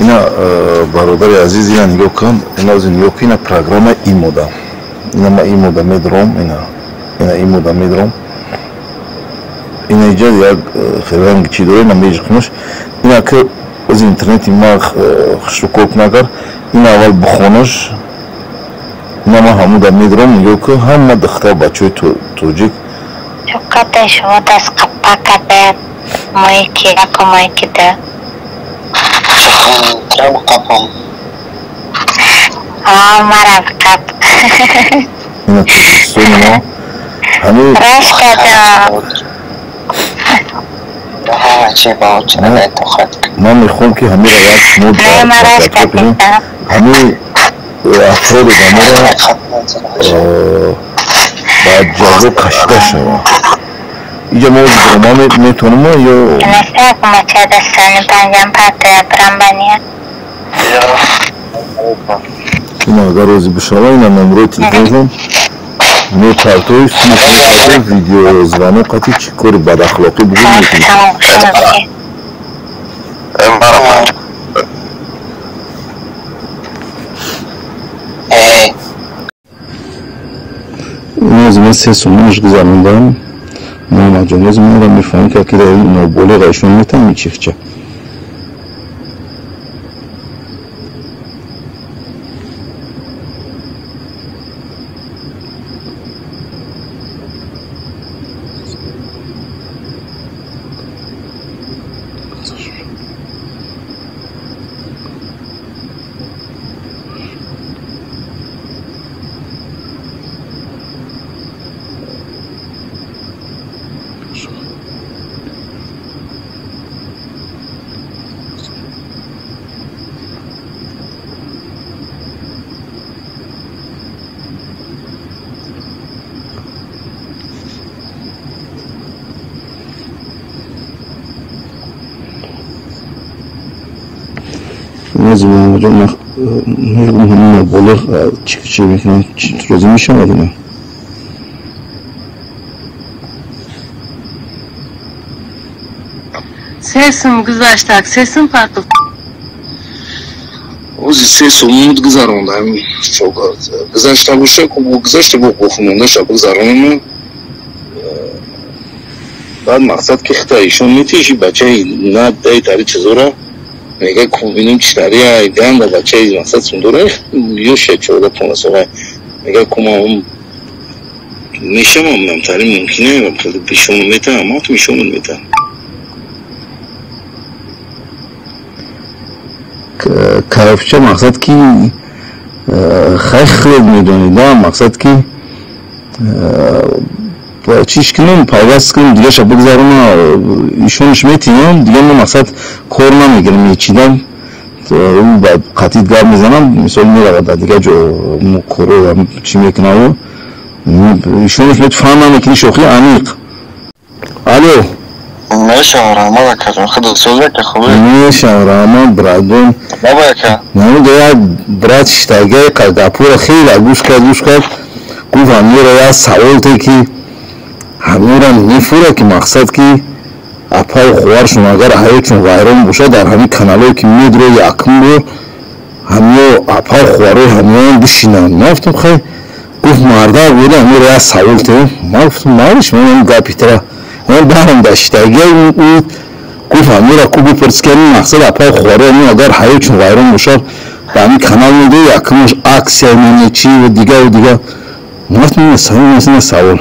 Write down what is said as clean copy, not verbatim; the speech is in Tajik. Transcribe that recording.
Ина, бародари азиз, ина нигоҳ кун, ина ози нигоҳ кун, ина программа имода. Ина ма имода медром, ина имода медром. Ина иҷа як хелранги чи дора, ина меҷиқмаш. Ина ки ози интернети ма хушрӯ кор кунагар, ина аввал бихонаш. Ина ма ҳамуда медром, нигоҳ кун, ҳама духтар бачаҳои тоҷик. Чуқатай шумо даст қаппа кардаяд, моҳи ки яку моҳи ки ду. Чаро қапам? Мара қап. Ина Тоҷикистони мо ҳамин. Раш кардам. Ман мехоҳам, ки ҳамира як шумо кунем, ҳамин афроди дамора ба ҷазо кашида шавад. Иҷа мо ма метавонем ё ина агар розӣ бишава, ина номерои телефоншон мепартои, видеозвонок қати чӣ кори бадахлоқӣ бугӯ мекунӣ. Нози ман 3 сомонаш гузарондам, Муҳаммадҷон. Нози манро мефаҳмем, ки акида ноболиға ишон метавонӣ чихча. Муҳаммадҷон, мегӯм, ҳамин ноболиғ чӣ мекунад, розӣ мешавад ина? 3 сум гузаштак, 3 сум партоф. Ози 3 сомонат гузарондам, гузашта боша, гузашта бо бохмондаша гузаронам. Баъд мақсад ки хита ишон метиши бачаи на дай тари чизора мега, бинем чи тари ганда бачаи мақсад сундора ёша 14-15 сола мега, кума мешавам намтари мумкине бишону метаам, ман бишону метаам. Карафча, мақсад ки хай хеле медонида, мақсад ки чиш кунем, пайваст кунем, дигаша бигзаруна, ишонаш метиҳам, дига мо мақсад кор намегирем, мечидам, қатид гап мезанам, мисол меравад дар дигар ҷо коро чӣ мекунаву ишонаш фаҳм намекунӣ, шохи аниқ. Алло. Мешавам, раҳмат, акаҷон, худо сӯз, ака, хубе? Мешавам, раҳмат, братҷон. Баба, ака. Намуда як брат шитагай гапура хеле гӯш кард, гӯш кард, гуфт ҳамира як савол те, ки ҳамира мефура, ки мақсад ки апаю хоҳаршон агар ҳаётшон вайрон бошад, дар ҳамин каналое ки медро якум бор ҳамиё апаю хоҳарои ҳамиён бишинанд. Ман гуфтам хай. Гуфт мардак буда, ҳамира як савол те. Ман гуфтам малиш, ман гапи тара ман барам даштагия. Гуфт ҳамира ку бипурс, ки ҳамин мақсад апаю хоҳарои ҳамин агар ҳаётшон вайрон бошад, ба ҳамин канал медо якумаш аксия мане чи ва дигар ва дигар. Ман гуфтам савол.